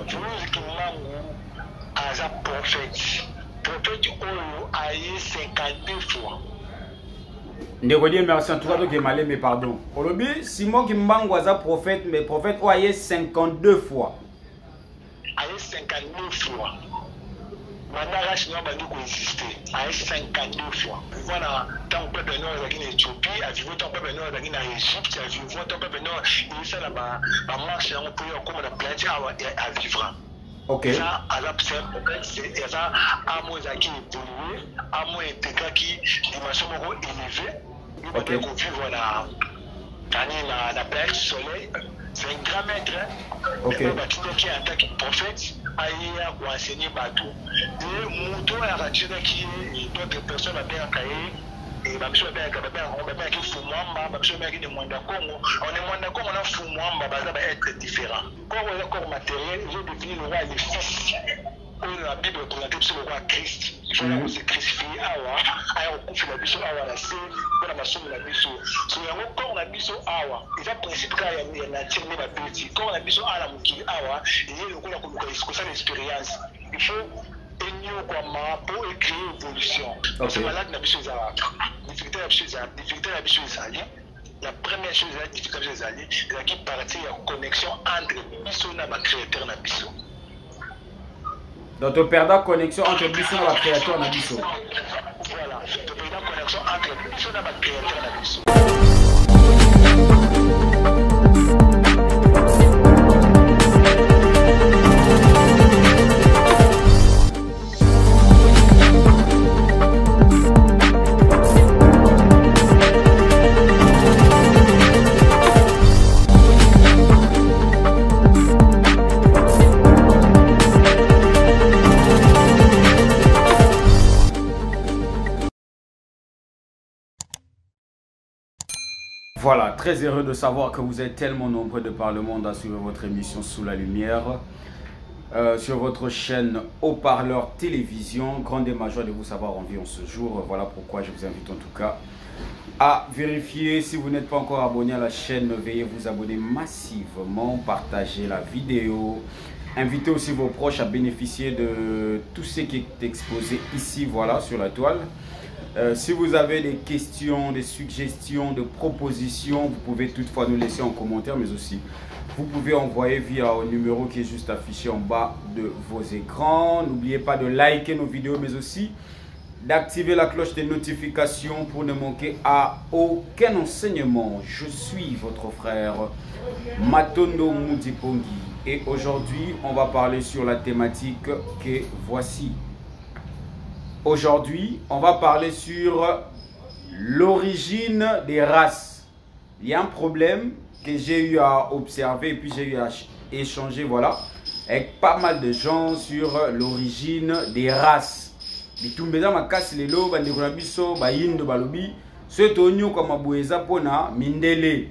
Mvuluzi Kimbangu aza prophète. Prophète oyo aye 52 fois. Ndeko Dieu merci en tout cas toke malembe pardon. Olobi Simon Kimbangu aza prophète mais prophète oyo aye 52 fois. Aye 52 fois. Banda race noire bandi koexiste aye 52 fois. Wana ntango peuple noir azalaki na Ethiopie avivre, ntango peuple noir azalaki na Egypte avivre, ntango peuple noir esala bamarche yango mpo ye akóma na planète awa avivra. Ok. Eza aza c'est eza amo ezalaki évolué, amo intégraki dimension moko élevée. Ok. Kovivre na nani na planète soleil, c'est un grand maître. Ok. Batindaki en tant que prophète aye koenseigner bato e moto oyo akatindaki ye, d'autres personnes babengaka ye, babiso babengaka babengaki Fumuamba, babiso babengaki ne Mwanda Kongo. Ne Mwanda Kongo na Fumuamba baza ba être différent. Corps eza corps matériel, ezo définir le roi le fils oyo na Bible eprésente biso lokola Christ. Il faut kose crucifier awa, aya kokufela biso awa na se mpona masumu na biso. So yango corps na biso awa eza principe kaka ya nature nde babeti corps na biso awa na mokili awa, eye lokola koluka kosala expérience, il faut enyokwama mpo ecréer évolution. Parce que malade na biso ezalaka difficulté na biso ezali, difficulté na biso ezali la première chose ezali difficulté na biso ezali ezalaki partie ya connexion entre biso na bacréateur na biso. Donc toperda connexion entre biso na bacréateur na biso. Voilà, toperda connexion entre biso na bacréateur na biso. Voilà, très heureux de savoir que vous êtes tellement nombreux de par le monde à suivre votre émission Sous la Lumière, sur votre chaîne Haut-Parleur Télévision. Grande et majeure de vous savoir en vie en ce jour. Voilà pourquoi je vous invite en tout cas à vérifier. Si vous n'êtes pas encore abonné à la chaîne, veuillez vous abonner massivement, partager la vidéo, invitez aussi vos proches à bénéficier de tout ce qui est exposé ici, voilà, sur la toile. Si vous avez des questions, des suggestions, des propositions, vous pouvez toutefois nous laisser en commentaire, mais aussi vous pouvez envoyer via au numéro qui est juste affiché en bas de vos écrans. N'oubliez pas de liker nos vidéos, mais aussi d'activer la cloche des notifications pour ne manquer à aucun enseignement. Je suis votre frère Matondo Mudipongi et aujourd'hui, on va parler sur la thématique que voici. Aujourd'hui, on va parler sur l'origine des races. Il y a un problème que j'ai eu à observer et puis j'ai eu à échanger, voilà, avec pas mal de gens sur l'origine des races. Bitumba eza makasi lelo, bandeko na biso, bayindo balobi, soki tonyokama boye eza mpona mindele.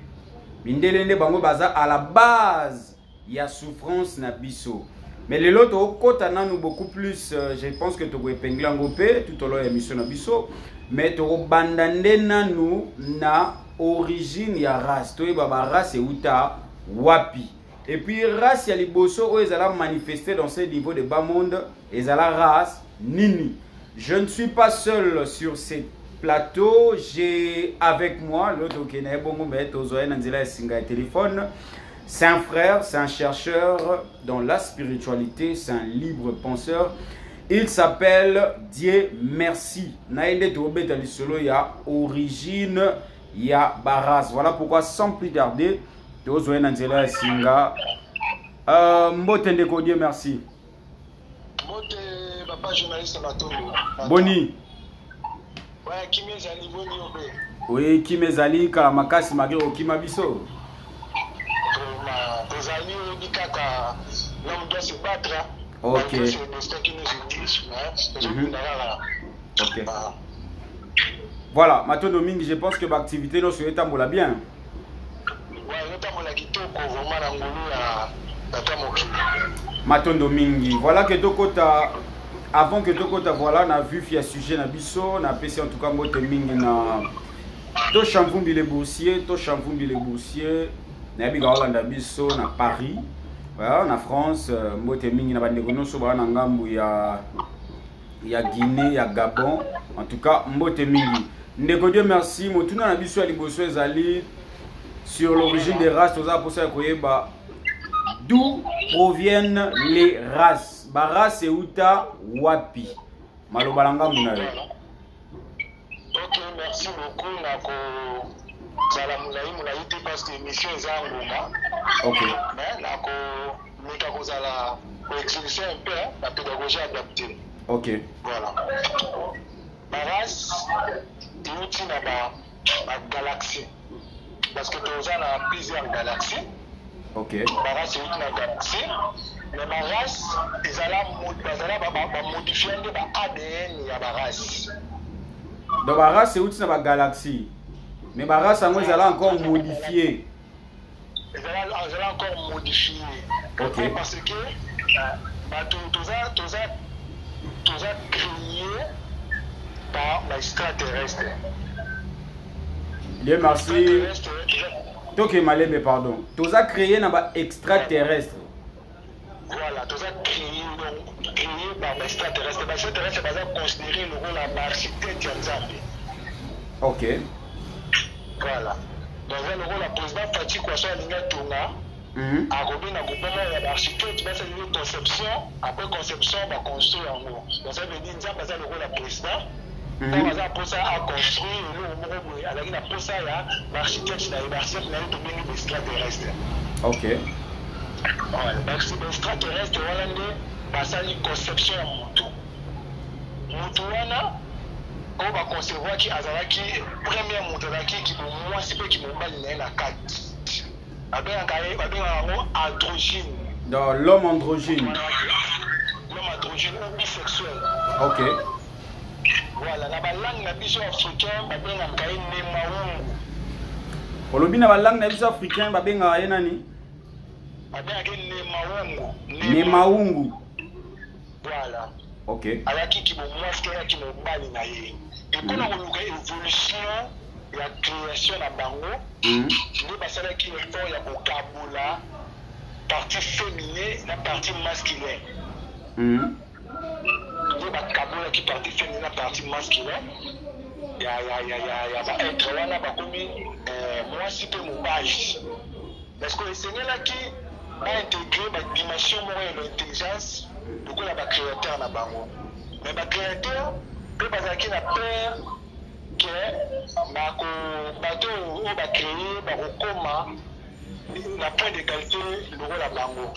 Mindele nde bango baza à la base ya souffrance na biso. Mais lelo tokota nanu beaucoup plus, je pense que tokoepengla yango mpe tout au long ya émission na biso, mais tokobanda nde nanu na origine ya race, toyeba ba race euta wapi. Et puis race ya liboso oyo ezala manifester dans ce niveau de bas monde, ezala race nini. Je ne suis pas seul sur ce plateau, j'ai avec moi l'autre qui est bongo mais tozoya na nzela ya singa ya téléphone. C'est un frère, c'est un chercheur dans la spiritualité, c'est un libre penseur. Il s'appelle Dieu Merci. Naende tobeta lisolo ya origine ya baras. Voilà pourquoi sans plus tarder, tozoya na nzela ya singa. Mbote ndeko Dieu Merci. Mbote papa journaliste Matondo. Boni. Ouais, kimezali boni obe. Oui, kimezali kala makasi malgré okima biso. Vraiment, tozali oyebi kaka l'homme doit se battre. Ok. Malgré c'est le destin qui nous oblige, mais tozobunda kaka. Ok. Ah. Voilà, Matondo mingi, je pense que l'activité nous etambola bien. Ouais, etambola kitoko vraiment na ngolu ya tata mokili. Matondo mingi. Voilà que tokota avant que tokota, voilà na vu fia sujet na biso, na pesi en tout cas mbote mingi na Tosha Mvumbi le boursier, Tosha Mvumbi le boursier, na yebi ka Hollande biso na Paris. Voilà, na France, mbote mingi na bandeko nyonso baa na ngambu ya Guinée, ya Gabon. En tout cas, mbote mingi. Ndeko Dieu merci, motuna na biso ya liboso ezali sur l'origine des races, toza posa ya koyeba d'où proviennent les races. Ba race euta wapi? Maloba na ngambu na yo. Ok, merci beaucoup na kozala molai molai te parce que émission eza ngonga. Ok. Mais na komeka kozala koexécution un peu na pédagogie adaptée. Ok. Voilà. Ba race euti na ba galaxie parce que toza na plusieurs galaxies. Ba race euti na galaxie, mais ba race ezala bazala bamodifie nde ba ADN ya ba race. Donc ba race euti na ba galaxie, mais ba race yango ezala encore modifié. Ezala encore modifié. Parce que bato toza créé par baextraterrestre. Bien, merci. Toke malembe, pardon. Toza créé na baextraterrestre. Voilà, toza créé, donc créé par baextraterrestre. Baextraterrestre baza considéré lokola baarchitecte ya Nzambe. Voilà, donc eza lokola président Fatshi Kwaso alingi atonga, akobenga groupement ya baarchitecte, basaleli conception. Après conception, baconstruire yango. Donc ça veut dire Nzambe aza lokola président. Ntango aza mposa aconstruire eloko moko boye, azalaki na mposa ya baarchitecte na ye. Baarchitecte na ye tobengi baextraterrestre. Baextraterrestre wana nde basali conception ya motu. Motu wana oyo baconcevoaki azalaki premier moto, azalaki kimomwasi mpe kimobali na ye na kati. Babengaka ye, babengaka yango androgyne. Donc l'homme androgyne. L'homme androgyne ou bisexuel. Voilà, na balangue na biso africain babengaka ye Nemaungu. Olobi na balangue na biso africain babengaka ye nani? Babengaka ye Nemaungu. Nemaungu. Voilà. Ayaki kimomwasi te, ayaki mobali na ye. Mpona koluka évolution ya création na bango, nde basalaki effort ya kokabola partie féminin na partie masculin. Nde bakabolaki partie féminin na partie masculin ya baêtre wana, bakomi mwasi mpe mobali, parce que esengelaki baintégrer badimension moko ya baintelligence lokola bacréateur na bango. Mais bacréateur mpe bazalaki na peur ke bako bato oyo bacréer bakokoma na point d'égalité lokola bango.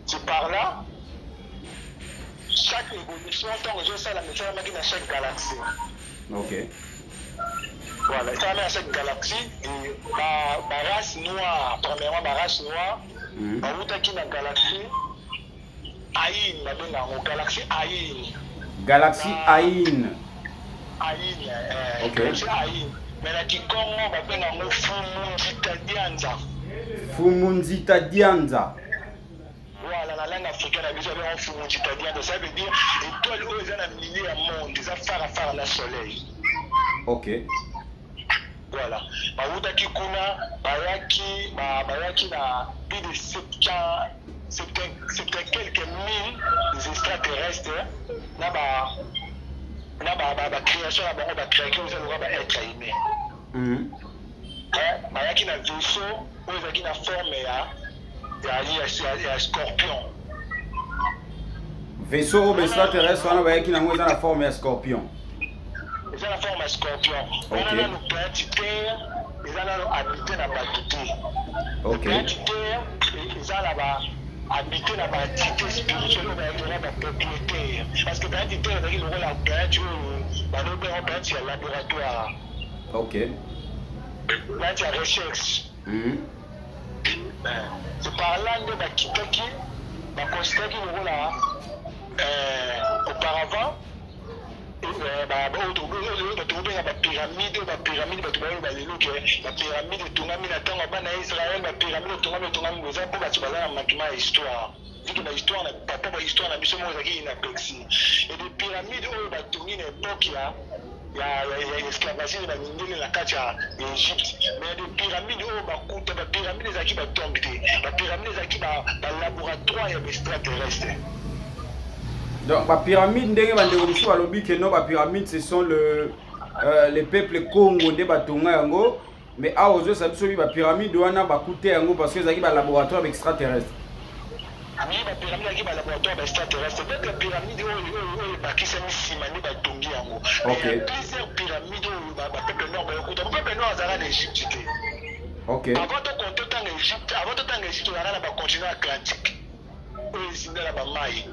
C'est par là, chaque évolution ntango ezosalama, esalamaki na chaque galaxie. Voilà, esalami na chaque galaxie. Barace noire, premièrement barace noire bawutaki na galaxie Aïn, babenga yango galaxie Aïn. Galaxie Aïn. Aïn, galaxie Aïn, mais na kikongo babenga yango Fumunzita Dianza. Fumunzita Dianza. Voilà, na langue africaine na biso babenga Fumunzita Dianza. Ça veut dire étoile oyo eza na milieu ya monde, eza farafara na soleil. Voilà, bawutaki kuna, bayaki na plus de septante quelques mille extraterrestres na bacréation na bango. Bacréaki oyo eza lokola baêtre humain. Bayaki na vaisseau oyo ezalaki na forme ya scorpion. Vaisseau oyo baextraterrestre wana bayaki nango eza na forme ya scorpion. Eza na forme ya scorpion wana. Nanu planète Terre eza nano habité na bato te. Planète Terre eza na ba habité na baentité spirituelle oyo bayaki lokola bapropriétaire, parce que planète Terre ezalaki lokola planète oyo balobenga planète ya laboratoire, planète ya recherche. C'est par là nde bakitaki, baconsidéraki lokola auparavant bato kobenga bapyramide. Oyo bapyramide, bato bayoloba lelo ke bapyramide etongami na ntango ya bana ya Israel, bapyramide etongami eza mpo bato baza na makima ya histoire, vu que bahistoire na papa, bahistoire na biso moko ezalaki inaperçu. Et des pyramides oyo batongi na époque ya Ya esclavagisme ya bamindele na kati ya Égypte. Mais de pyramide oyo bakuta, bapyramide ezalaki batombe te, bapyramide ezalaki balaboratoire ya baextraterrestre. Donc bapyramide, ndenge bandeko mosusu balobi ke non, bapyramide, ce sont les peuples Congo nde batonga yango, mais awa ozoyesa biso bi bapyramide wana bakute yango parce que ezalaki balaboratoire ya baextraterrestre. Oui, bapyramide ezalaki balaboratoire ya baextraterrestre. Peut-être pyramide oyo ebakisami nsima nde batongi yango. Mais plusieurs pyramide oyo bapeuple noir bayokuta, peuple noir azalaka na Égypte te. Avant totanga Égypte, avant totanga Égypte, ozalaka na bacontinent atlantique oyo ezinda na bamai.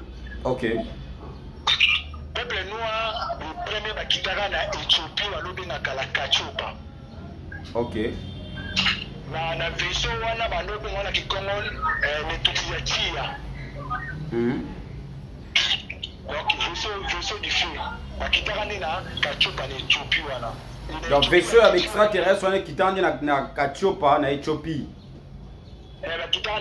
Peuple noir, le premier bakitaka na Éthiopie, balobengaka la Katiopa. Na vaisseau wana balobenga wana kikongo netuti ya tia. Donc vaisseau du feu bakitaka nde na Katiopa na Éthiopie wana. Donc vaisseau ya baextraterrestre wana ekitaka nde na Katiopa na Éthiopie. Bakitaka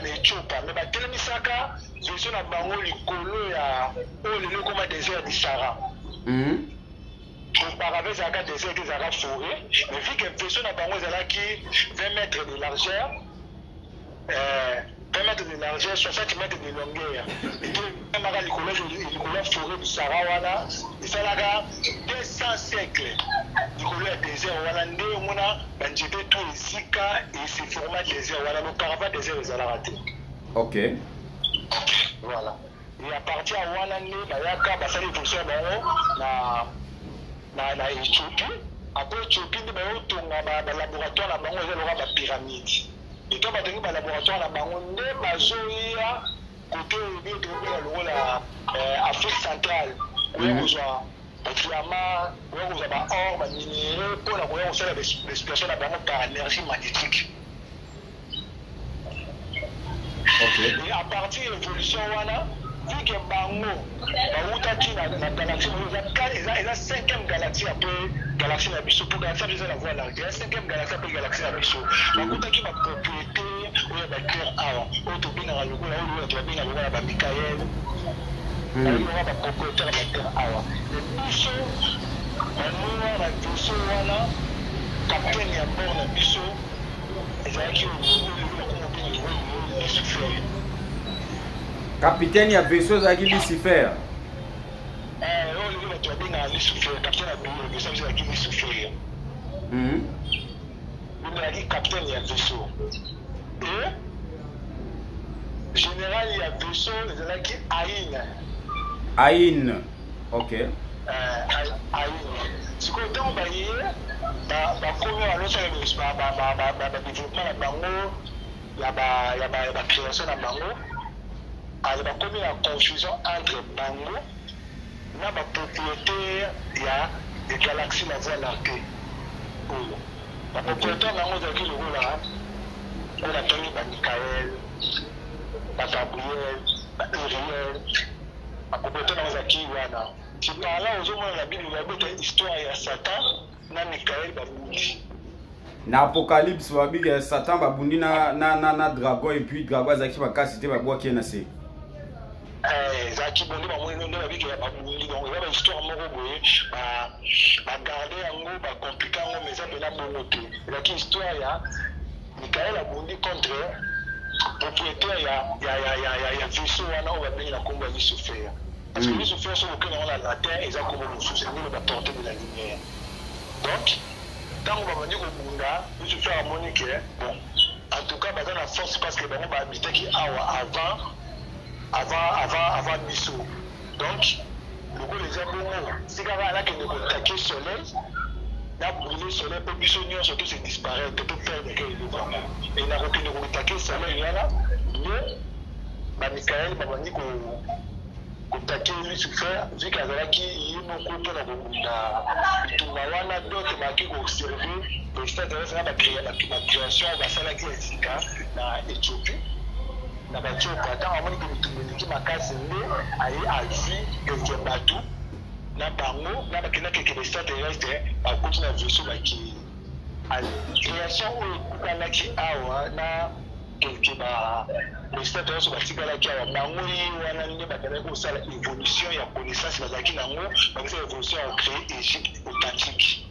na Éthiopie, mais batelemisaka vaisseau na bango likolo ya oyo lelo ekoma désert du Sahara. Auparavant ezalaka désert, ezalaka forêt, mais vu que vaisseau na bango ezalaki 20 mètres de largeur, 20 mètres de largeur, 60 mètres de longueur, etelemaka likolo ya forêt du Sahara wana, esalaka 200 siècle likolo ya désert wana, nde omona banzete tout esika ese forma désert wana. Auparavant désert ezalaka te. Voilà, et à partir ya wana nde bayaka, basali évolution ya bango na Éthiopie. Après Éthiopie nde bayotonga balaboratoire na bango, eza lokola bapyramide. Eto batongi balaboratoire na bango, nde bazoya kote oyo bio tokobenga lokola Afrique centrale, koya kozwa badiamant, koya kozwa baor, baminerai, mpona koya kosala baexploitation na bango par énergie magnétique. Et à partir ya évolution wana, vu que bango bawutaki na galaxie moko, eza cinquième galaxie après galaxie na biso, po galaxie na biso eza la Voie lactée, eza cinquième galaxie après galaxie na biso, bakutaki bapropriété oyo ya baterre awa, oyo tobengaka lokola, oyo bato babengaka lokola bamikael, lokola bapropriétaire ya baterre awa. Mais biso banoir, na biso wana, capitaine ya bord na biso ezalaki oyo bakomobenga Lucifer. Capitaine ya vaisseau ezalaki Lucifer. Oyo lelo bato babengaka Lucifer, capitaine ya vaisseau ezalaki Lucifer. Ezalaki capitaine ya vaisseau, et général ya vaisseau ezalaki Aine. Aine, ok. Aine. Sikoyo ntango baye, bakomi, balosala badéveloppement na bango ya bacréation na bango, ale bakomi na confusion entre bango na bapropriétaire ya galaxie la Voie lactée. Oyo bapropriétaire na yango ezalaki lokola oyo natangi, bamikael, bagabriel, bauriel. Bapropriétaire nango ezalaki wana. C'est par là ozomona na Bible babeta histoire ya Satan na Mikael babundi. Na Apocalypse babiki Satan babundi na dragon, et puis dragon azalaki makasi te, babwaki ye na se. Ezalaki bo nde bamoni, nde babiki ya babundi. Donc eza bahistoire moko boye, bagarde yango, bacompliquer yango, mais eza mpena bongo te. Ezalaki histoire ya Mikael abundi contre propriétaire ya vaisseau wana oyo babengi na nkombo ya Lucifer, parce que Lucifer, soki okende yango na latin, eza nkombo mosusu, elingi baporte de la lumière. Donc ntango babandi kobunda, Lucifer amoni ke bon, en tout cas baza na force, parce que bango bahabitaki awa avant biso. Donc lokola eza bongo, sika kaka nakende koattaquer soleil, na brûler soleil, mpo biso nyonso to se disparaître, to perdre ke eloko yango. E nakokende koattaquer soleil wana, nde bamikael babandi koattaquer Lucifer, vu que azalaki ye moko mpona kobunda bitumba wana. Donc baki koobserver extraterrestre na bacréation oyo basalaki ya sika na Éthiopie, na Batiopa. Ntango amoni ke bitumba eleki makasi, nde aye azwi quelque bato na bango na bakendaki keke baextraterrestre, bakoti na vaisseau, bakei. Création oyo ekutanaki awa na Quelque ba extraterrestre nyonso batikalaki awa, bango ye wana nde bakendaki kosala évolution ya connaissance bazalaki nango, bakosala évolution ya créer Égypte authentique.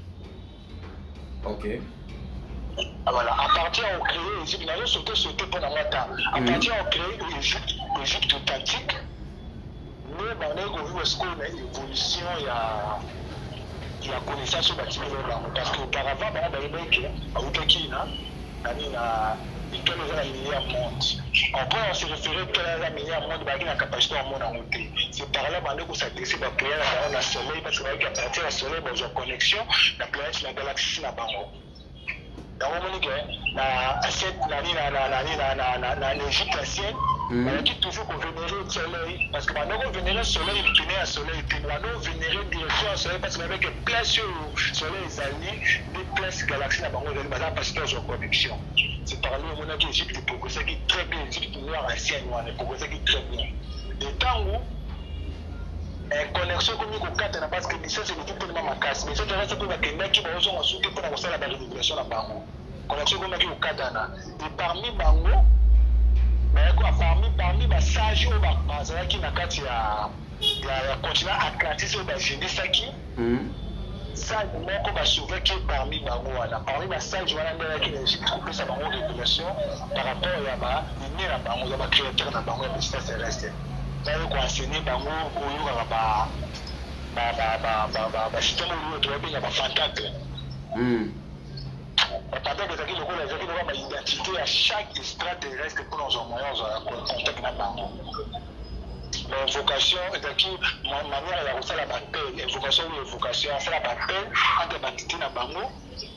Ok. Voilà, à partir ya kocréer Égypte, nazo saute saute mpo na mwa temps, à partir ya kocréer Égypte, Égypte authentique, nde bandaki kovivre sikoyo na évolution ya connaissance oyo batikeli bango, parce que auparavant bango bayebaki ke bautaki na nani, na étoile eza na milieu ya monde. Mpona se référer étoile eza milieu ya monde, bazalaki na capacité ya komona yango te. C'est par là bande kos'adresser baprière na bango na soleil, parce que bayaki à partir ya soleil bazwa connexion na planète, na galaxie na bango. Yango omoni ke na assiette nani, na nani, na Égypte ancienne, bazalaki toujours kovénérer soleil, parce que banda kovénérer soleil, pene ya soleil te, banda kovénérer direction ya soleil, parce que bayebaki place oyo soleil ezali nde place galaxie na bango ezali, baza capacité ozwa connexion. C'est par là omonaki Égypte eprogressaki très bien, Égypte noire ancienne wana eprogressaki très bien. Et ntango connexion ekomi kokatana, parce que distance eleki telema makasi, mais soki reste mpe bakendaki, baozonga suki mpona kosala barévélation na bango, connexion ekomaki kokatana. Et parmi bango bayako, parmi basage oyo bazalaki na kati ya continent Atlantis oyo bazindisaki, sage moko basauvaki parmi bango wana, parmi basage wana nde ayaki na Égypte kopesa bango révélation par rapport ya baine na bango, ya bacréateur na bango ya baextraterrestre. Baye koenseigner bango oyokaka basystème oyo tobabenga bapentacle. Bapentacle ezalaki lokola baidentité ya chaque extraterrestre mpona ozwa moyen ozwa contact na bango. Bainvocation ezalaki manière ya kosala baappel, invocation oyo, invocation asala baappel entre baentité na bango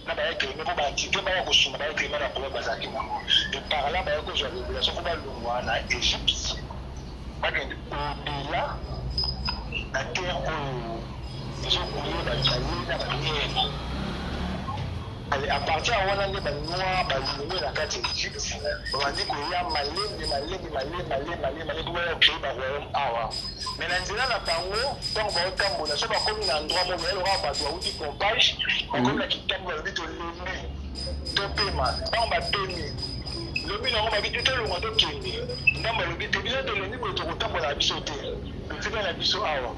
na baêtre humain, mpo baentité baya kosunga baêtre humain na problème bazalaki nango. Et par là baya kozwa révélation mpo balongwa na Égypte, bakende au-delà na terre oyo ezocouler balait na bamiel. À partir ya wana nde banoir balongwe na kati ya Égypte, babandi koya malembe malembe malembe malembe malembe malembe mpo baya créer baroyaume awa. Mais na nzela na bango, ntango baotambola, so bakomi na endroit moko, yaloka bato bauti pompage, bakomi na kitambo, balobi: "Tolembi, topema." Ntango bapemi, lobi nango babi te: "Tolongwa, tokende." Ndambo alobi te: "Biso tolembi boye, tokotambola na biso te, totikali na biso awa."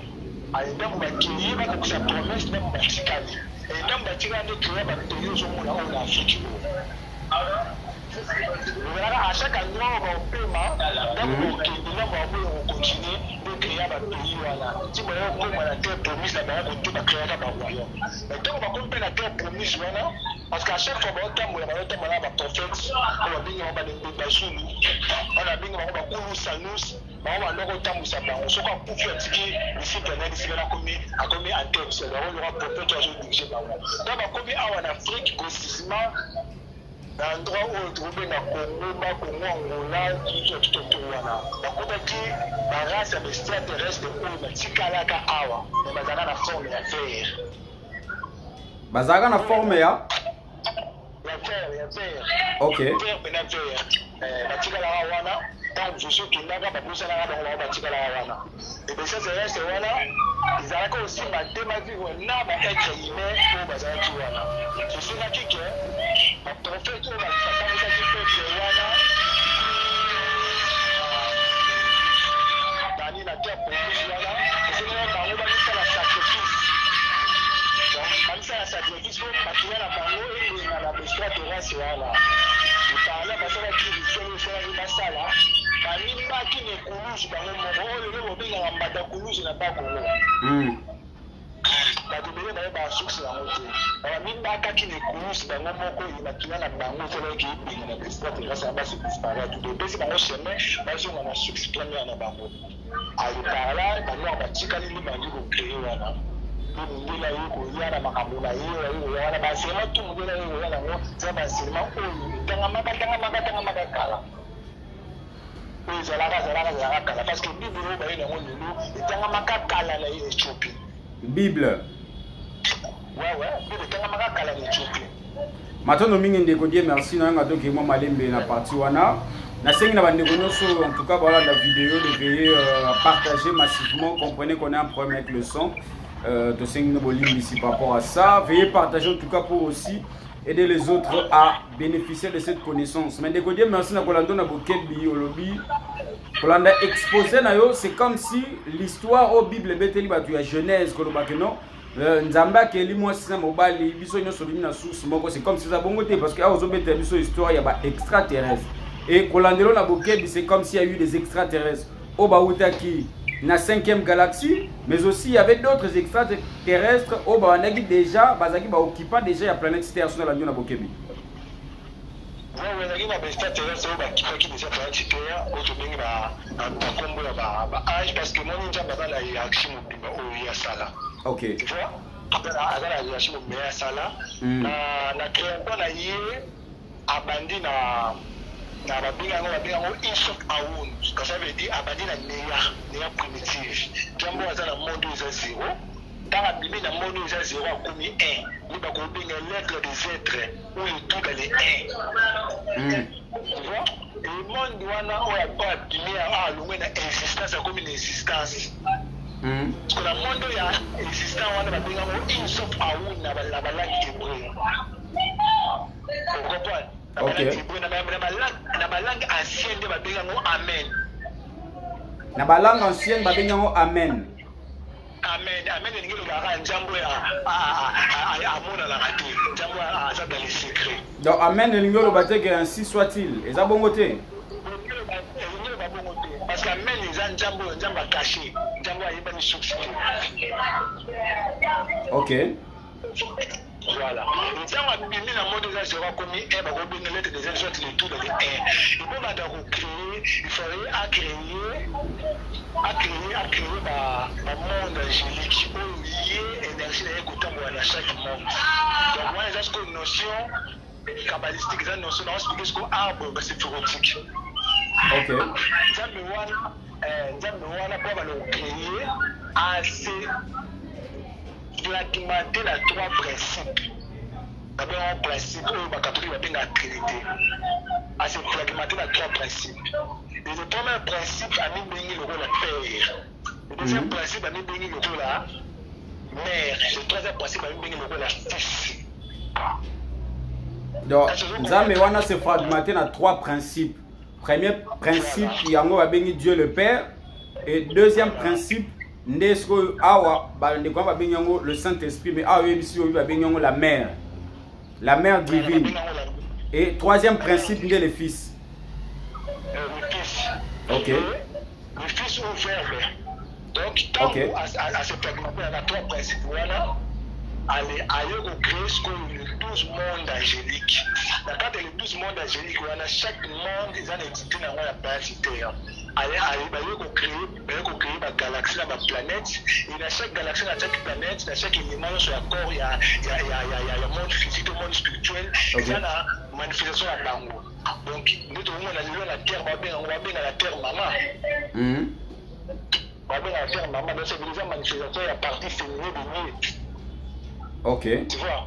Ale, ndambo bakei, bakokisa promesse, ndambo batikali. Ntango batikali nde créa bapays ozomona oyo na Afrique oyo. Ezalaka à chaque endroit oyo baopema, ndambo bakokende, ndambo baboya kocontinuer, nde créa bapays wana ti baya kokóma na terre promise na bango, kote bacréaka baroyaume. Mais ntango bakomi mpe na terre promise wana, parce que à chaque fois baotambola, baotambola na baprophète oyo babengi bango balembe bazulu wana, babengi bango bakulu sanus. Bango banda kotambwisa bango. Soki akufi, atiki disciple na disciple akomi en tête, bango loka prophète oyo azodirige bango. Donc bakomi awa na Afrique, précisément na endroit oyo tokobenga Congo, bakongo, Angola, tout autour wana, bakutaki barace ya baextraterrestre oyo batikalaka awa, mais bazalaka na forme ya ver. Bazalaka na forme ya Ya ver, ya ver. Ok. Ver mpena, ver. Batikalaka wana. Ntango mosusu okendaka, babosanaka bango, bango batikalaka wana. Extraterrestre wana ezalaka osimba te bavivre na baêtre humain oyo bazalaki wana. Esengaki ke baprophète oyo batambwisaki peuple wana bani na terre promise wana, esengaki bango bamisala sacrifice, bamisala sacrifice mpo makila na bango elenga na baextraterrestre wana. Eparla basalaki rituel, esalaki basala, balimbaki na ekuluzu bango moko, oyo lelo bobengaka mbata kuluzu na Bakongo. Bato ebele bayebaka source yango te. Bamibakaki na ekulusu bango moko, makila na bango esalaki ebenga na baextraterrestre na basi disparaître, epesi bango chemin bazonga na source première na bango. Ale, par là banoir batikali nde bandi kocréer wana. Mpe mondele aye koya na makambo na ye, aye koya wana, baenseignement tu mondele aye koya nango eza baenseignement oyo etangamaka, tangamaka, tangamaka kala, oyo ezalaka, ezalaka, ezalaka kala, parce que Bible oyo baye nango lelo etangamaka kala na Éthiopie. Bible? Ouais, Bible etangamaka kala na Éthiopie. Matondo mingi, ndeko Die Merci. Na yanga toke mwa malembe na partie wana. Nasengi na bandeko nyonso, en tout cas voilà la vidéo, de veiller à partager massivement. Comprenez qu'on a un problème avec le son, tosengi no bolimbisi par rapport à ça. Veuillez partager en tout cas pour aussi aider les autres à bénéficier de cette connaissance. Mais ndeko Dieu merci na kolanda na bokebi olobi kolanda exposé na yo, c'est comme si l'histoire au Bible ebeteli bato ya Genèse koloba que non, Nzambe akeli mwasi na mobali, biso nyonso bimi na source moko. C'est comme si eza bongo te, parce que awa ozobetela biso histoire ya ba extraterrestre, et kolandelo na bokebi, c'est comme s'il y a eu des extraterrestres oyo bautaki na 5e galaxie, mais aussi il y avait d'autres extraterrestres oyo babandaki déjà, bazalaki baoccupant déjà ya planète Terre. So nalandi na bokebi. Ezalaki na baextraterrestre oyo bakipaki déjà planète Terre, oyo tobengi na bakombo ya baange, parce que moni Nzambe aza na hiérarchie mobimba oyo ye asala. Tu vois, aza na hiérarchie mobimba ye asala. Na créateur na ye abandi na babenga yango Insof Aoun. Ça veut dire abandi na néant, néant primitive. Nzambe oyo aza na monde oyo eza zéro. Ntango abimi na monde oyo eza zéro, akomi un, nde bakobenga l'être des êtres ou le tout dans les un. Tu vois, et monde wana oyo abimi, alongwe na existence, akomi na existence. Parce que na monde oyo ya existant wana, babengango Insof Aoun na balangue hébreu. Ocomprendre? Na balangue hébreu, na balangue ancienne nde babengango Amen. Na balangue ancienne babengi yango Amen. Amen, amen elingi elobaka Nzambe oyo amonanaka te, Nzambe aza dans les secrets. Donc amen elingi oloba te ke ainsi soit-il, eza bongo te? Elingi eloba bongo te, parce que amen eza Nzambe oyo, Nzambe acaché, Nzambe oyo ayebani source te. Voilà, ntango abimi na monde eza zéro, akomi un, bakobenga l'être des êtres, soit le tout dans le un. Epo banda kocréer, il fallait acréer bamonde angélique oyo ye énergie na ye kotambola na chaque monde. Donc wana eza sikoyo notion kabbalistique, eza notion na expliquer sikoyo arbre séphirotique. Nzambe wana mpo bana kocréer, ase fragmenté na trois principes. Babenga principe oyo bacatholique babengaka trinité. Ase fragmenté na trois principes. Et le premier principe, amibengi lokola père. Le deuxième principe, amibengi lokola mère. Le troisième principe, amibengi lokola fils. Donc Nzambe wana se fragmenté na trois principes. Premier principe yango babengi Dieu le Père, et deuxième principe nde sikoyo awa bandeko wana babengi yango le Saint Esprit, mais awa oyebisi oyo babengi yango la mère, la mère divine, et troisième principe nde le Fils. Le Fils. Le Fils ou Verbe. Donc ntango ase fragmenté na trois principes wana, ale aye kocréer sikoyo le 12 monde angélique. Na kati ya le 12 monde angélique wana, chaque monde eza na entité na yango ya planète Terre. Baye kocréer bagalaxie na baplanète, et na chaque galaxie, na chaque planète, na chaque élément nyonso ya corps ya monde physique to monde spirituel, eza na manifestation ya bango. Donc nde tokomona lelo na terre, babenga yango, babenga la terre mama. Babenga la terre mama. Donc c'est eza manifestation ya partie féminine de Dieu. Tu vois,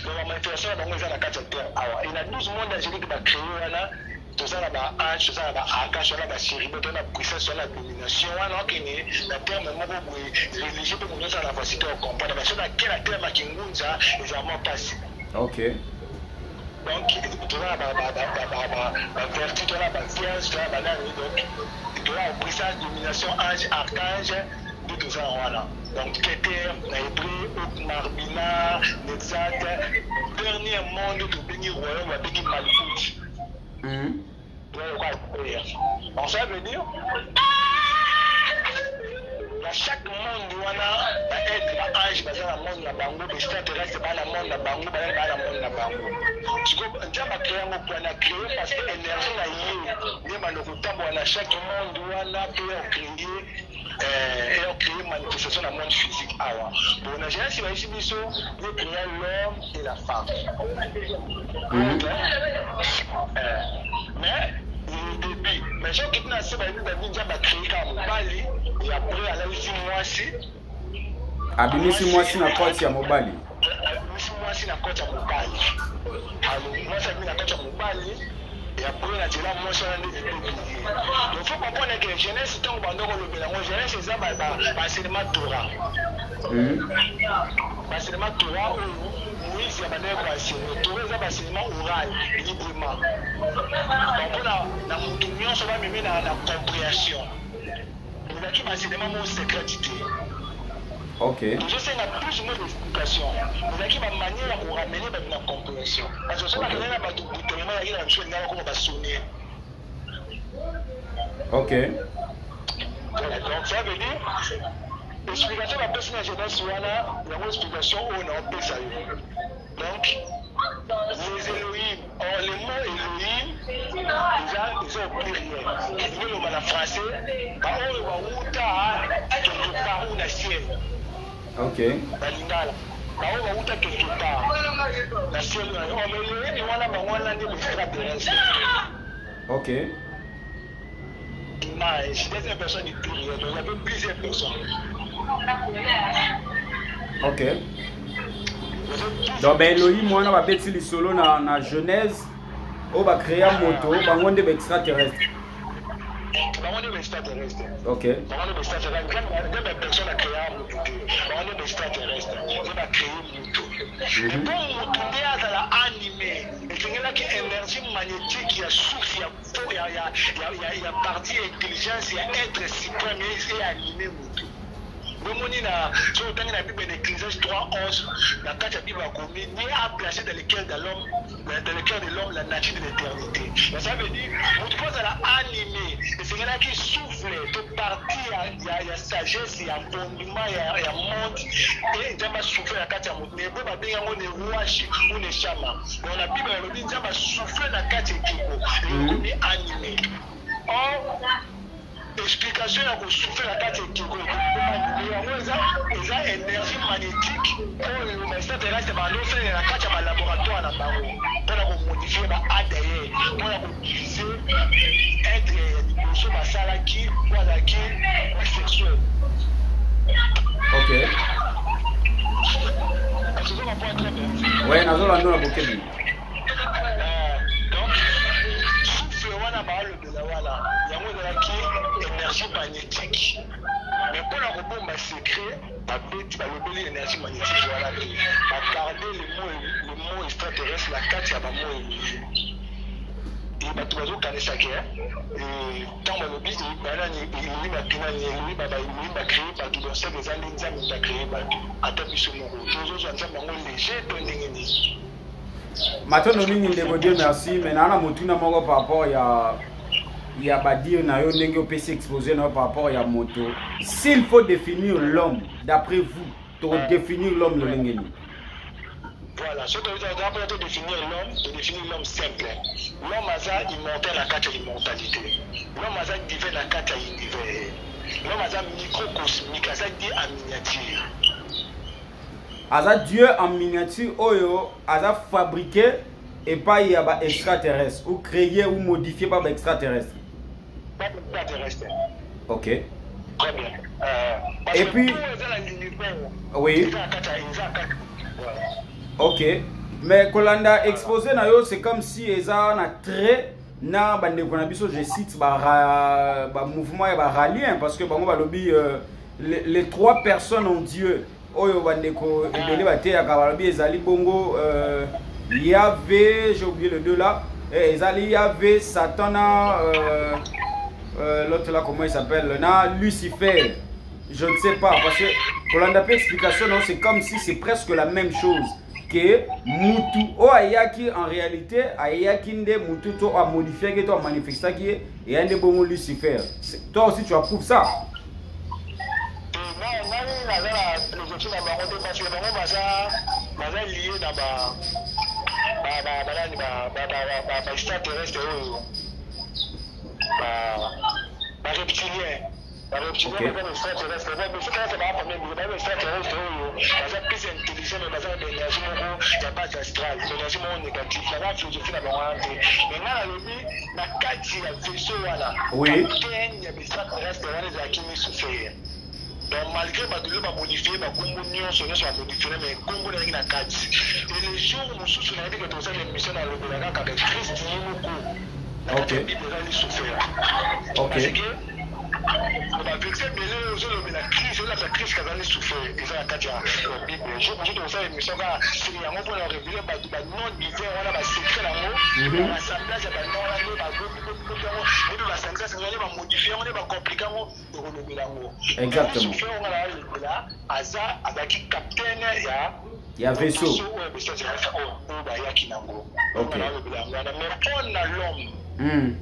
donc bamanifestation na bango eza na kati ya terre awa. Et na 12 monde angélique bacréé wana, toza na baange, toza na baarchange, toza na bachérubin, toza na puissance, toza na domination wana. Okende na terme moko boye religieux mpe moto nyonso na facilité ya comprendre, parce que nake na terme ya kingunza ezala mwa mpasi. Donc toza na bavertu, toza na bavierge, toza na banani. Donc toza na puissance, domination, ange, archange, nde toza na wana. Donc Keter na hébreu, Okmarbina, Netzat. Dernier monde tobengi royaume, babengi Malkuth. Donc ça veut dire na chaque monde wana, baêtre, baange baza na monde na bango, baextraterrestre baa na monde na bango, banani baa na monde na bango. Sikoyo Nzambe acréé yango mpona créé, parce que énergie na ye nde bando kotambola na chaque monde wana mpe ya ocréer, eya créer manifestation na monde physique awa. Bon, na Genèse bayisi biso Dieu créa l'homme et la femme. Mais le début, mais soki na se bayebi, babi Nzambe acréé kaka mobali et après alalisi mwasi. Abimisi mwasi na koti ya mobali. Abimisi mwasi na koti ya mobali. Mwasi abimi na koti ya mobali et après na nzela mwasi wana nde libebi ye. Donc faut comprendre que que Genèse, ntango banda kolobela yango, Genèse eza baenseignement Torah. Baenseignement Torah oyo Moïse abandaki koenseigner. Torah eza baenseignement oral librement, donc mpona na motu nyonso bamemi na compréhension. Ezalaki baenseignement moko secrète te. Tozosenga plus ou moins d'explication. Ezalaki bamanière ya koramener bato na compréhension, parce que soki bakendaki na bato brutalement, ezalaki na biso elingaka bakoma basonner. Voilà, donc ça veut dire explication bapesi na Genèse wana, yango explication oyo naopesa yo. Donc les Elohim, or le mot Elohim eza au pluriel, elingi eloba na français baoyo bawuta quelque part ou na ciel. Balingala baoyo bawuta quelque part na ciel. Or Elohim wana, bango wana nde extraterrestre. Image, deuxième personne du pluriel, donc il y avait plusieurs personnes. Ok, donc baelohim wana babeti lisolo na Genèse oyo bacréa moto, bango nde baextraterrestre. Bango nde baextraterrestre. Bango nde baextraterrestre. Nde bapersonne acréa motu te, bango nde baextraterrestre nde bacréé motu. Mais mpo motu nde azala animé, esengelaki énergie magnétique ya source ya partie ya intelligence ya être suprême e animé motu. Bomoni na soki otangi na Bible, na Ecclésiaste 3 11, na kati ya Bible akomi: Dieu a placé dans le cœur de l'homme, dans le cœur de l'homme, la nature de l'éternité. Donc ça veut dire motu mpo azala animé, esengelaki souffle to partie ya sagesse ya fondement ya monde e Nzambe asouffle na kati ya motu. Na hébreu babengi yango ne ruach ou neshama. Donc na Bible balobi Nzambe asouffle na kati ekeko, ekomi animé. Or explication ya kosouffle na kati ekeko yango eza énergie magnétique oyo baextraterrestre bandosalela na kati ya balaboratoire na bango mpona komodifier ba ADN, mpona kodiviser être ya liboso basalaki po azalaki bisexuel. Ozo comprendre très bien? Ouais, nazolanda na bokebi. Donc souffle wana baalobela wana, yango ezalaki énergie magnétique. Mais mpona kobomba secret, babeti balobeli énergie magnétique wana te, bagarde le mot extraterrestre na kati ya bamo Elohim. E bato bazokanisa ke ntango balobi banani Elohim, akinani Elohim, Elohim bacréé bato, donc seke eza nde Nzambe moto acréé bato. Ata biso moko tozozwa Nzambe yango léger to ndenge nini? Matondo mingi, ndeko Dieu merci. Mais naa na motuna moko par rapport ya badire na yo, ndenge opesi exposé na yo par rapport ya moto. S'il faut définir l'homme d'après vous, tokodéfinir l'homme lolenge nini? Voilà, ce que vous avez définir l'homme, de définir l'homme simple. L'homme aza immortel à kati ya immortalité. L'homme aza divin na kati ya univers. L'homme aza microcosmique, aza Dieu en miniature. Aza Dieu en miniature oyo aza fabriqué epai ya baextraterrestre ou créé ou modifié par baextraterrestre. Pas extraterrestre. Très bien. Et puis oui. Ok, mais kolanda exposé na yo, c'est comme si eza na trait na bandeko na biso, je cite ba mouvement ya baralien, parce que bango balobi les trois personnes en Dieu oyo bandeko ebele bateyaka, balobi ezali bongo Yahvé, j'ai oublié le deux là, eh, ezali Yahvé, Satan na l'autre là, comment il s'appelle, na Lucifer, je ne sais pas. Parce que kolanda mpe explication, non, c'est comme si c'est presque la même chose ke mutu oyo ayaki, en réalité ayaki nde mutu to amodifiaki to amanifestaki ye, eya nde bongo Lucifer. Toi aussi, tu approuves ça? Ngai naza na philosophie na bango te, parce que bango baza lié na banani, baextraterrestre oyo bareptilien. Bareptilien baza baextraterrestre, extraterrestre baa famille, baza baextraterrestre oyo baza plus intelligent, mais baza na baénergie moko ya base astrale, énergie moko négative. Naza philosophie na bango wana te, mais ngai nalobi na kati ya vaisseau wana, capitaine ya baextraterrestre wana ezalaki Lucifer. Donc malgré bato lelo bamodifie bakombo nyonso nyonso bamodifie, mais kombo nazalaki na kati. Et le jour mosusu nayebi ke tosala émission, nalobela kaka ke Christ ye moko na kati ya Bible eza Lucifer, parce que Ozolobela crise, olakisa crise kazali souffle, eza na kati ya Bible. Jour mosusu tokosala émission kaka siri yango mpona révéler bato banon divin wana, basecret yango, baassemblage ya banon wana, nde bagobi yango, nde basangisa nde bamodifie yango, nde bacomplike yango, tokolobela yango. Exactement. Souffle oyo nga nalobela, aza azalaki capitaine ya ya vaisseau oyo oyo bayaki nango. Nalobela yango wana, mais mpona l'homme,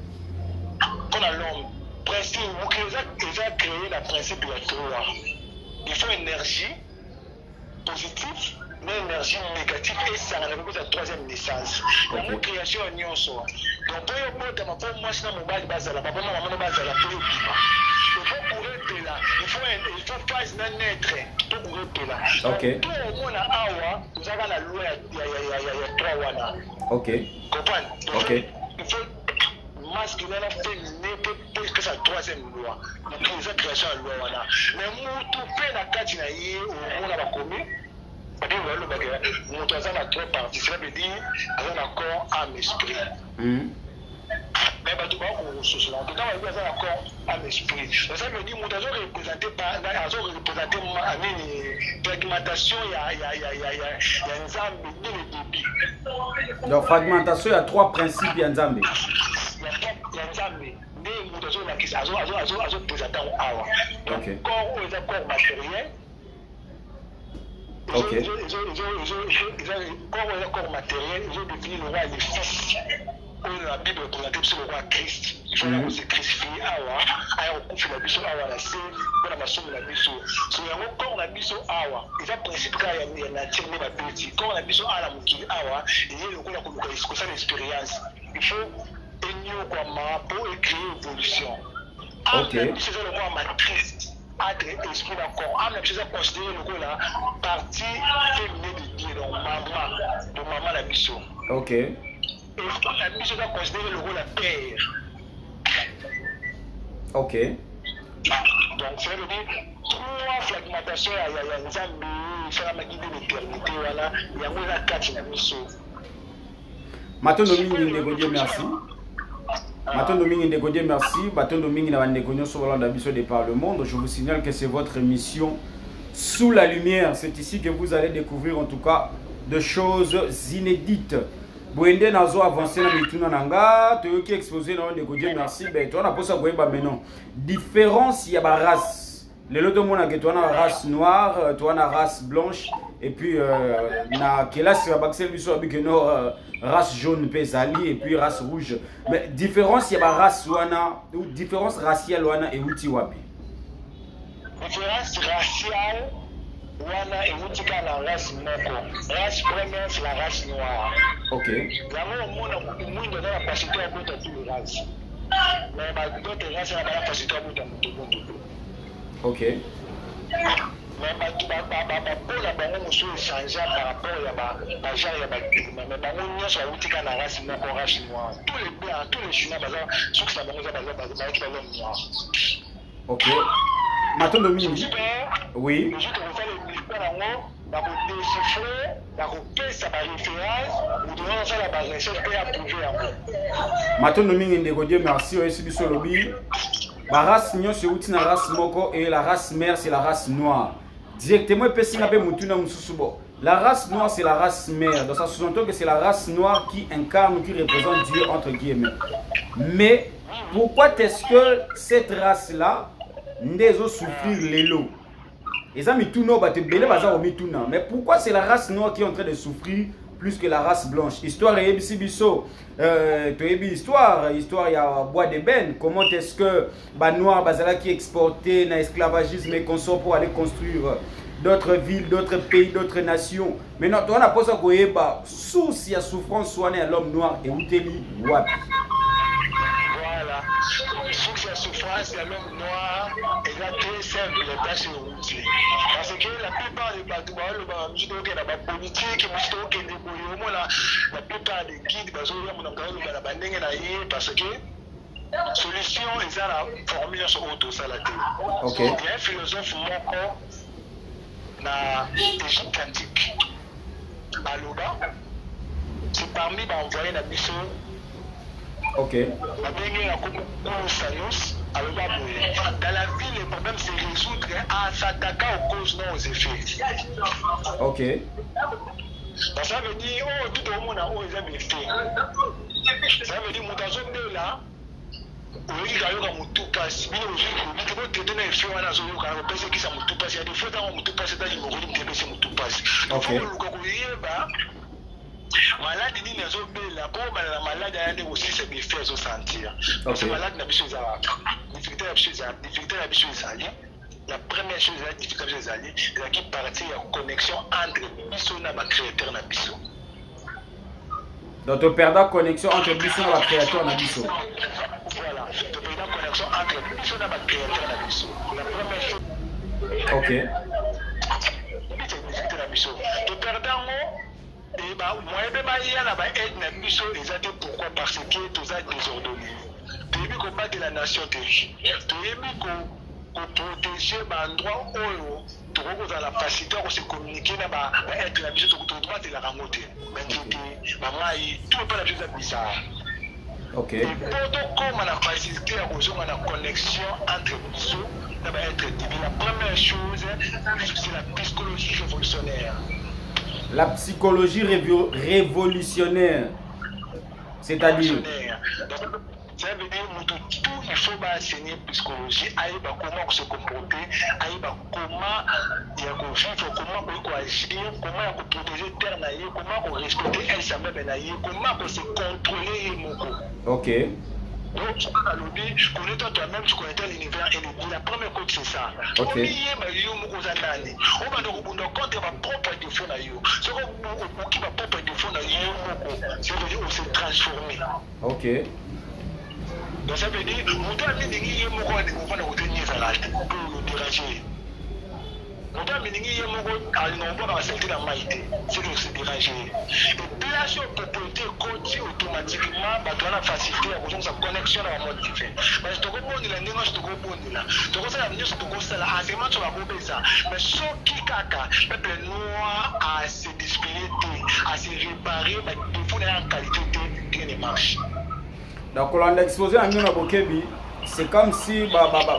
mpona l'homme, principe mokili eza créé na principe ya trois. Il faut énergie positive na énergie négative esangana kopesa troisième naissance. Yango création ya nyonso. Donc mpo yo botama, mpo mwasi na mobali bazala, papa na mama bazala, mpo yo bima, il faut courant epela, il faut phase na naître mpo courant epela. To omona awa tozalaka na loi ya trois wana. Comprendre? Il faut masculin na féminin mpo epesa troisième loi. Mokili eza création ya loi wana, mais mutu mpe na kati na ye, omona bakomi babible balobaka moto aza na trois parties, cela veut dire aza na corps, âme, esprit. Mais bato bakososola to ntango balobi aza na corps, âme, esprit, ça veut dire moto azoreprésente, azoreprésente nini? Fragmentation ya Nzambe dès le début. Donc fragmentation ya trois principes ya Nzambe. Ya Nzambe nde moto azolakisa, azoprésente yango awa. Donc corps oyo eza corps matériel. Corps oyo eza corps matériel, ezodéfinir le roi, le fils oyo na Bible eprésente biso le roi Christ. Il faut kose crucifier awa, aya kokufela biso awa na se mpona masumu na biso. So yango corps na biso awa eza principe kaka ya nature nde babeti corps na biso awa na mokili awa. Eye lokola koluka kosala expérience, il faut enyokwama mpo ecréer évolution. Âme na biso eza lokola matrice entre esprit na corps. Âme na biso eza considéré lokola partie féminine de Dieu, donc mama, do mama na biso. Esprit na biso eza considéré lokola père. Donc cela veut dire trois fragmentation ya Nzambe esalamaki nde l'éternité wana, yango eza kati na biso. Matondo mingi, ndeko Dieu merci. Matondo mingi, ndeko Dieu merci. Batondo mingi na bandeko nyonso bolanda biso de par le monde. Je vous signale que c'est votre émission Sous la lumière. C'est ici que vous allez découvrir en tout cas de choses inédites. Boye nde nazo avancer na mituna na nga. Toyoki exposé na yo, ndeko Dieu merci. Ben toza na posa koyeba maintenant différence ya barace. Lelo tomonaka toza na race noire, toza na race blanche, et puis na kelasi babakiseli biso babike no race jaune mpe ezali, et puis race rouge. Mais différence ya barace wana ou différence raciale wana euti wapi? Différence raciale wana euti kaka na race moko. Race première, c'est la race noire. Yango omona motu mwindo aza na facilité ya bota tous les races, mais badautres race na bana facilité ya bota moto moto te. Mais bato bapola bango mosusu échange par rapport ya bagenre ya baclimat, mais bango nyonso bauti kaka na race moko, race noire. Tous les blancs, tous les Chinois, baza soki na bango eza bayaki balhomme noir. Ok, matondo mingi, oui. Mosusu tokosala émission yango, bakodéchiffre, bakopesa baréférence, moto nyonso asala barecherche mpe approuve yango. Matondo mingi, ndeko Dieu merci. Oyesi biso, olobi barace nyonso euti na race moko et la race mère, c'est la race noire. Directement epesi nga mpe motuna mosusu. Bon, la race noire, c'est la race mère, donc ça sous-entend que c'est la race noire qui incarne, qui représente Dieu entre guillemets. Mais pourquoi est-ce que cette race là nde ezosouffrir lelo? Eza mituna oyo bato ebele baza komituna. Mais pourquoi c'est la race noire qui est en train de souffrir plus que la race blanche? Histoire eyebisi biso, toyebi histoire ya bois d'ébène, comment est-ce que banoir bazalaki exporté na esclavagisme et consort pour aller construire d'autres villes, d'autres pays, d'autres nations. Maintenant toza na mposa koyeba source ya souffrance wana ya l'homme noir euteli wapi? Voilà, source ya souffrance ya l'homme noir eza très simple, place euti, parce que la plupart des bato baoloba, mosusu tokokende na bapolitike, mosusu tokokende boye. Omona la plupart des guides bazoya, moto aloba na bandenge na ye, parce que solution eza na formule nyonso oyo tosala te. Ya un philosophe moko na Égypte antique aloba, c'est parmi baenvoyé na biso. Babenge na kombo Kulusanus. Aloba boye: dans la vie, les problèmes se résoudre en s'attaquant aux causes, non aux effets. Donc, ça veut dire oyo tout omona oyo eza baeffet. Ça veut dire moto azobela, oyoki kayoka motu mpasi, bino ozwi te botraiter na effet wana azoyoka, opesi ekisa motu mpasi ya defo. Ntango motu mpasi eza limokoli, moto epesi motu mpasi. Donc faut koluka koyeba maladi nini azobela mpo obala na maladi aya nde kosilisa baeffet azosentir. Parce que maladi na biso ezalaka difficulté na biso, ezali difficulté na biso, ezali la première chose, ezali difficulté na biso, ezalaki partie ya connexion entre biso na bacréateur na biso. Donc toperda connexion entre biso na bacréateur na biso. Voilà, toperda connexion entre biso na bacréateur na biso, la première chose. Difficulté na biso, toperda yango. Moyen mpe baya na baaide na biso eza te. Pourquoi? Parce que toza désordonné, toyebi kobatela nation te, toyebi koprotéger baendroit oyo tokoki kozala na facilité ya kose communiquer na baêtre na biso. Tobatelaka yango te, banzete, bamai, tout epai na biso eza bizarre. Po tokóma na facilité ya kozonga na connexion entre biso na baêtre divin, la première chose, c'est la psychologie révolutionnaire. La psychologie révolutionnaire, c'est-à-dire? Ça veut dire moto tout, il faut baenseigner psychologie, ayeba comment se comporter, ayeba comment ya kovivre, comment koyi koagir, comment ya koprotéger terre na ye, comment korespecter elsa meme na ye, comment kose contrôler ye moko. Donc soki nalobi connais-toi toi-même, tu connais l'univers et le la première code, c'est ça. Omiyeba yo moko oza nani, obanda kobunda contre bapropre défaut na yo. Soki obuki bapropre défaut na yo moko, ça veut dire ose transformer. Donc ça veut dire moto aminingi ye moko alingi ofanda kote ni ezala te mpo odéranger. Moto aminingi ye moko alinga kobwaka basaleté na mai te, c'est que se déranger. Et place oyo propriété ekoti, automatiquement bato wana facilité ya kozongisa connexion na bamode divin. Parce tokobondela ndenge nyonso, tokobondela, tokosala nyonso, tokosala enseignement nyonso bakobesa, mais soki kaka peuple noir ase discipliner te, ase réparer badéfaut na ye en qualité te, rien ne marche. Donc kolanda exposé na bino na bokebi, c'est comme si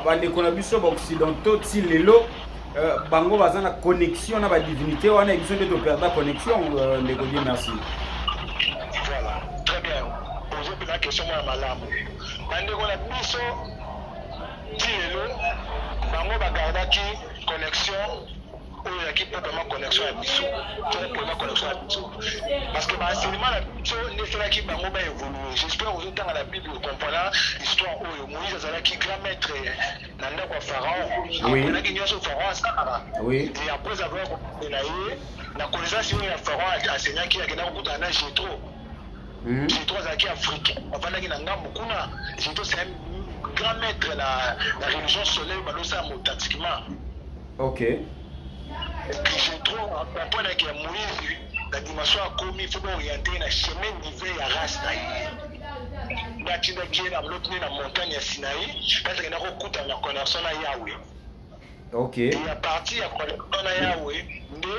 bandeko na biso baoccidentaux ti lelo bango baza na connexion na badivinité wana, e biso nde toperda connexion. Ndeko Dieu merci. Voilà, très bien, ozopena question moko ya malamu. Bandeko na biso ti lelo bango bagardaki connexion oyo ezalaki proprement connexion ya biso, proprement connexion ya biso, parce que baenseignement na biso nde esalaki bango baévolue. J'espère ozotanga na Bible, comprendre histoire oyo Moïse azalaki grand maître na ndako ya Pharaon, aponaki nyonso Pharaon asalaka. Et après avoir na ye na connaissance oyo ya Pharaon asengaki, akenda kokutana na Jetro. Jetro azalaki africain, avandaki na ngambo kuna. Jetro, c'est un grand maître na religion soleil, balosala authentiquement. Jetro akomponaki ya Moïse na dimension akomi, faut baorienter na chemin divin ya race na ye. Nde atindaki ye na loti nde na montagne ya Sinaï, kasi akenda kokutana na connexion na Yawe. Et à partir ya connexion na Yawe nde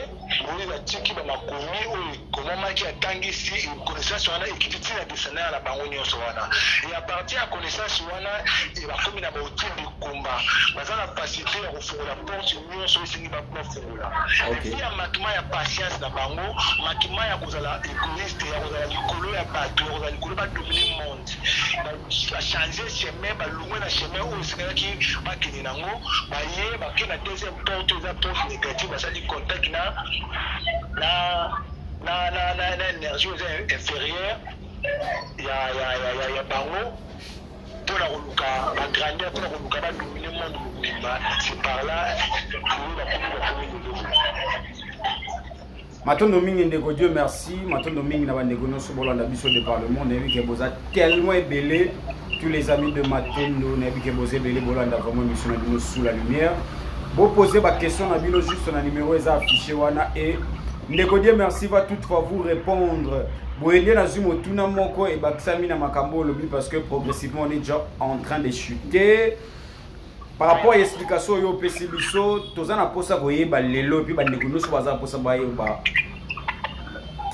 Moïse atiki bamakomi oyo ekomamaki, atangisi connaissance wana, ekiti ntina descendant na bango nyonso wana. Et à partir ya connaissance wana, bakomi na baoutil de combat, baza na facilité ya kofungola porte nyonso esengi bafungola. Epi ya makima ya patience na bango, makima ya kozala égoïste, ya kozala likolo ya bato, ya kozala likolo, badominer monde, bachanger chemin, balongwe na chemin oyo esengelaki bakende nango, baye bake na deuxième porte, eza porte négative. Basali contact na énergie oyo eza inférieure ya bango mpona koluka bagrandeur, mpona koluka badominer monde mobimba. C'est par là oyo bakomi lelo. Matondo mingi, ndeko Dieu merci. Matondo mingi na bandeko nyonso bolanda biso de par le monde. Nayebi ke boza tellement ebele, tous les amis de Matondo, nayebi ke boza ebele bolanda vraiment émission na bino Sous la lumière. Bopose baquestion na bino juste na numéro eza affiché wana et ndeko Dieu merci va toutefois vous répondre. Boye nde nazwi motuna moko ebakisami na makambo olobi, parce que progressivement on est déjà en train de chuter par rapport à explication oyo opesi biso. Toza na mposa koyeba lelo, et puis bandeko nyonso baza na mposa bayeba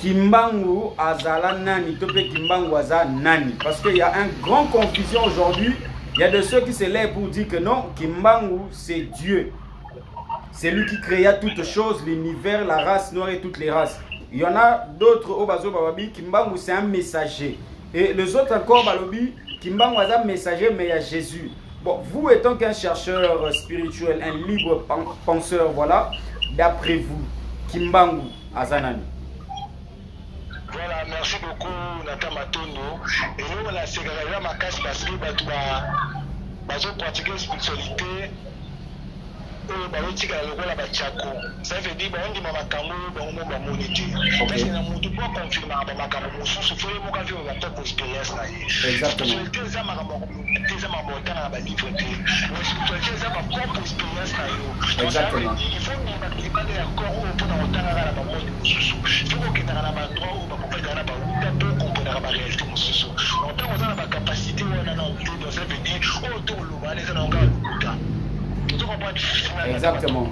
Kimbangu azala nani, to mpe Kimbangu aza nani, parce que y a un grand confusion aujourd'hui. Il y a de ceux qui se lèvent pour dire que non, Kimbangu, c'est Dieu. C'est lui qui créa toutes choses, l'univers, la race noire et toutes les races. Il y en a d'autres oyo bazo balobi, Kimbangu, c'est un messager. Et les autres encore, balobi, Kimbangu est un messager, mais il y a Jésus. Bon, vous étant qu'un chercheur spirituel, un libre penseur, voilà, d'après vous, Kimbangu, aza nani. Voilà, merci beaucoup Nathan Matondo. Et nous, on a ségrégé makasi parce que bato ba bazo pratiquer spiritualité oyo bazotikala lokola batiako. Ça veut dire baondima makambo oyo bango mo bamoni te, parce que na motu po aconfirmaka bamakambo mosusu, faut ye moko avivre bapropre expérience na ye. Spiritualité eza makambo te, eza makambo otanga na balivre te, mais spiritualité eza bapropre expérience na yo. Donc ça veut dire il faut bima libanda ya corps oyo mpona kotangaka na bamonde mosusu. Faut kokendaka na baendroit oyo bakopetaka na bawuta mpo okomprenaka baréalité mosusu. Donc ntango oza na bacapacité wana na te, donc ça veut dire oyo tokoloba wana eza na kaka lokuta. Ozo comprendre? Exactement.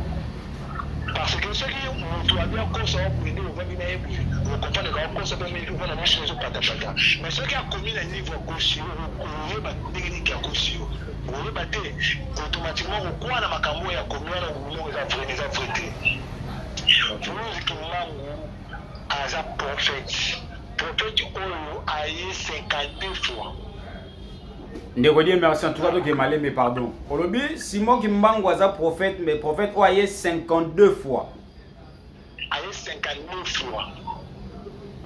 Parce que soki moto abi akosa o boye nde ovandi na ye boye, okomprendre ka okosa mpe ovanda miso ezopatapata. Mais soki akomi na niveau akosi yo, okoyeba ndenge nini akosi yo, okoyeba te. Automatiquement kokwa na makambo oyo akomi wana, okomona eza vrai, eza vrai te. Mvuluzi Kimbangu aza prophète, prophète oyo aye 52 fois. Ndeko Dieu merci, en tout cas toke malembe, pardon. Olobi Simon Kimbangu aza prophète, mais prophète oyo aye 52 fois. Aye 52 fois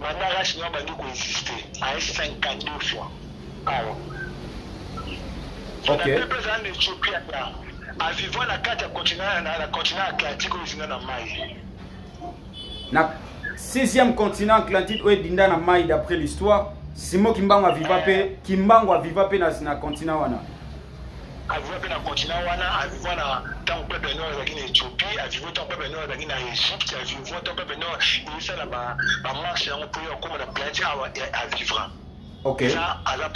banda race noire bandi koexiste, aye 52 fois awa. Peuple ezala na Éthiopie ata avivant na kati ya continent, na continent atlantique oyo ezinga na mai. Na sixième continent Atlantide oyo edinda na mai, d'après l'histoire, Simon Kimbangu aviva mpe, Kimbangu aviva mpe na continent wana. Aviva mpe na continent wana, aviva na ntango peuple noir ezalaki na Éthiopie, aviva ntango peuple noir ezalaki na Égypte, aviva ntango peuple noir esala bamarche yango mpo yo akóma na planète awa, avivra. Eza aza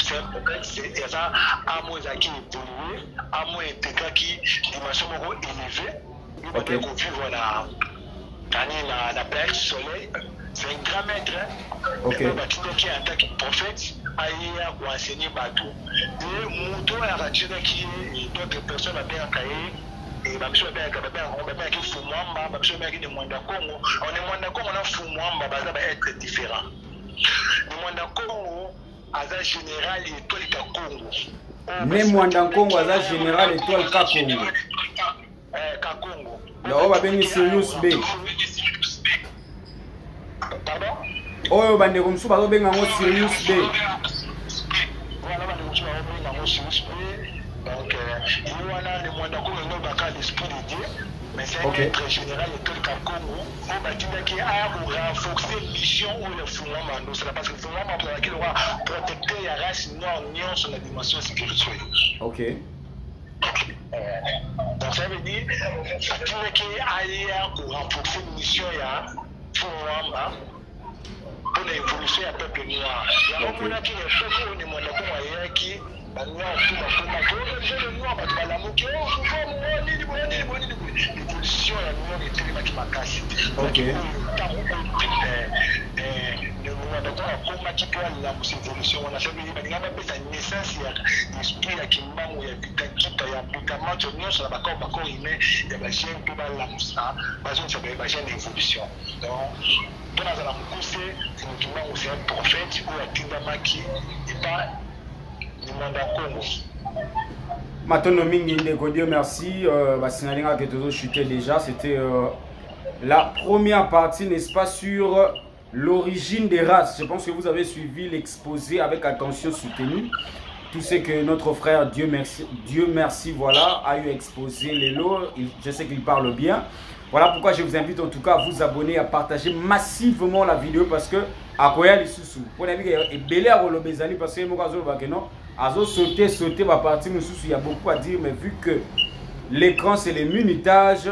eza amo ezalaki évolué, amo intégraki dimension moko élevé yo bakoki kovivre na nani, na planète soleil. C'est un grand maître. Oyo batindaki en tant que prophète ayeya koenseigner bato. E moto oyo akatindaki ye, d'autres personnes babengaka ye, bamiso babengaka, babengaki Fumwamba, bamiso babengaki Ne Mwanda Congo. Ne Mwanda Congo na Fumwamba baza baêtre différent. Ne Mwanda Congo aza général étoile ka Congo. Ne Mwanda Congo aza général étoile ka Congo. Ka Congo. Oyo babengi Sirius B. Pardon? Oyo bandeko mosusu bazobenga yango Sirius B. Voilà, bandeko mosusu bazobenga yango Sirius B. Donc ye wana Ne Mwanda Congo ngo baka l'esprit de Dieu, mais c'est un être général étoile ka Congo oyo batindaki aya korenforcer mission oyo ya Fungwama andosala, parce que Fungwama azalaki lokwa protecteur ya race noire nyonso na dimension spirituelle. Donc ça veut dire atindaki aya korenforcer mission ya Fungwama mpona évolution ya peuple noir. Yango monaki na époque oyo Ne Mwanda Kongo ayaki, banoir tu bakomaki le noir, bato balamuki nini boye, nini boye, nini boye, évolution ya noir etelemaki makasi. Ntango oyo Ne Mwanda Kongo akomaki mpo alamusa évolution wana, ça veut dire balinga bapesa naissance ya esprit ya Kimbangu, ya Vitakita, ya Butamato nyonso na bacorps, bacorps humain ya bajeune, mpo balamusa, bazongisa bajeune évolution. Donc mpo nazala mokuse, Kimbangu c'est un prophète oyo atindamaki epa Ne Mwanda Congo. Matondo mingi ndeko Dieu merci. Basignalinga que tozo chuter déjà. C'était la première partie, n'est-ce pas, sur l'origine des races. Je pense que vous avez suivi l'exposé avec attention soutenue. Tout ce que notre frère Dieu merci, Dieu merci, voilà, a eu exposé les lots. Je sais qu'il parle bien. Voilà pourquoi je vous invite en tout cas à vous abonner, à partager massivement la vidéo, parce que akoya lisusu. Pour la vie ebele akoloba ezali, parce que moko azoloba que non, azo sauter sauter ba partie mususu, il y a beaucoup à dire, mais vu que l'écran c'est le minutage,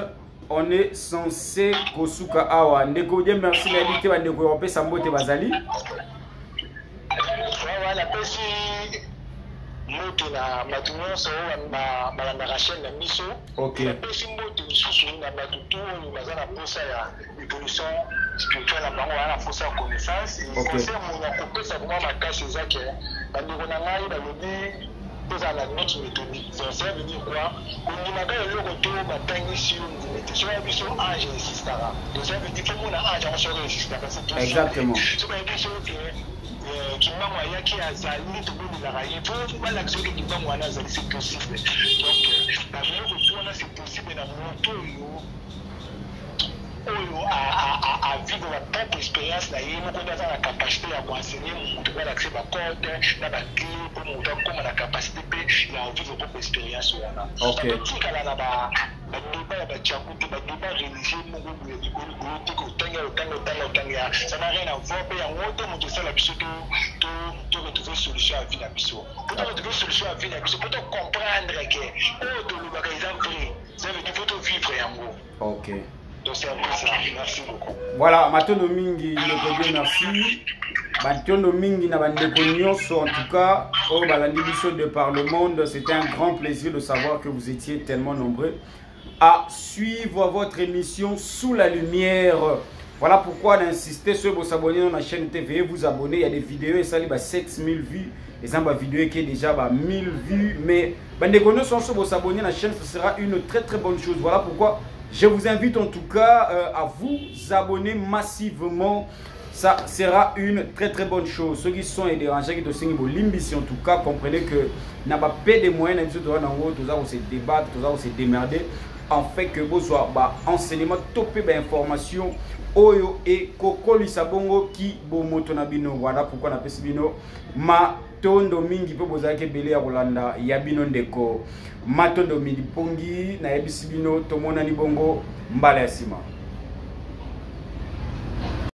on est censé kosuka awa. Ndeko Dieu merci na invité ba ndeko européen mbote bazali. Ouais, napesi mbote na bato nyonso oyo balandaka chaîne na biso. Napesi mbote lisusu na bato tu oyo baza na posa ya évolution spirituelle na bango, baza na posa ya connaissance. Conseil mona kopesa vraiment makasi eza ke bandeko na ngai balobi Tozala na doute méthodique. Ça veut dire quoi? Kondimaka eloko to batangisi yo ndimi te. Soki biso ange existaka, donc ça veut dire faut mona ange yango soki existaka, c'est possible. Exactement. Soki bayebi biso ke Kimbangu ayaki, azali, tobondelaka ye, fo balakisa oke Kimbangu wana azali, c'est possible. Donc babiloko to wana, c'est possible na moto oyo avivre ba propre expérience na ye moko nde aza na capacité ya koenseigner moto, po alakise bacode na baclé mpo moto akóma na capacité mpe ya vivre propre expérience wana. Totikala na badébat ya batiaku te, badébat religieux moko boye likolo likolo te, kotanga, otanga, otanga, otanga ya ça n'a rien à voir. Mpe yango te moto esala biso to retrouver solution ya vie na biso. Po to retrouver solution ya vie na biso, po to comprendre ke oyo tolobaka eza vrai, ça veut dire faut to vivre yango. Donc c'est un peu ça. Merci beaucoup. Voilà, matondo mingi ndeko, Dieu merci. Matondo mingi na bandeko nyonso, en tout cas oyo balandi biso de par le monde. C'était un grand plaisir de savoir que vous étiez tellement nombreux à suivre votre émission Sous la lumière. Voilà pourquoi d'insister sur vous s'abonner dans la chaîne TV, vous abonner. Il y a des vidéos et ça, il y a 7000 vues. Et ça, vidéo qui est déjà 1000 vues. Mais bandeko nyonso, vous s'abonner à la chaîne, ce sera une très très bonne chose. Voilà pourquoi je vous invite en tout cas à vous abonner massivement. Ça sera une très très bonne chose. Ceux qui sont dérangés, qui sont limbisi, en tout cas, comprenez que n'a pas peu de moyens, nous se débattre, nous se démerder. En fait, que vous soyez ba enseignement, topé ba information, oyo et kokolisa bongo ki bomoto na bino. Voilà pourquoi napesi bino matondo mingi mpe bozalaki ebele ya kolanda ya bino ndeko Matondo mingi. Mpongi nayebisi bino, tomonani bongo mbala ya nsima.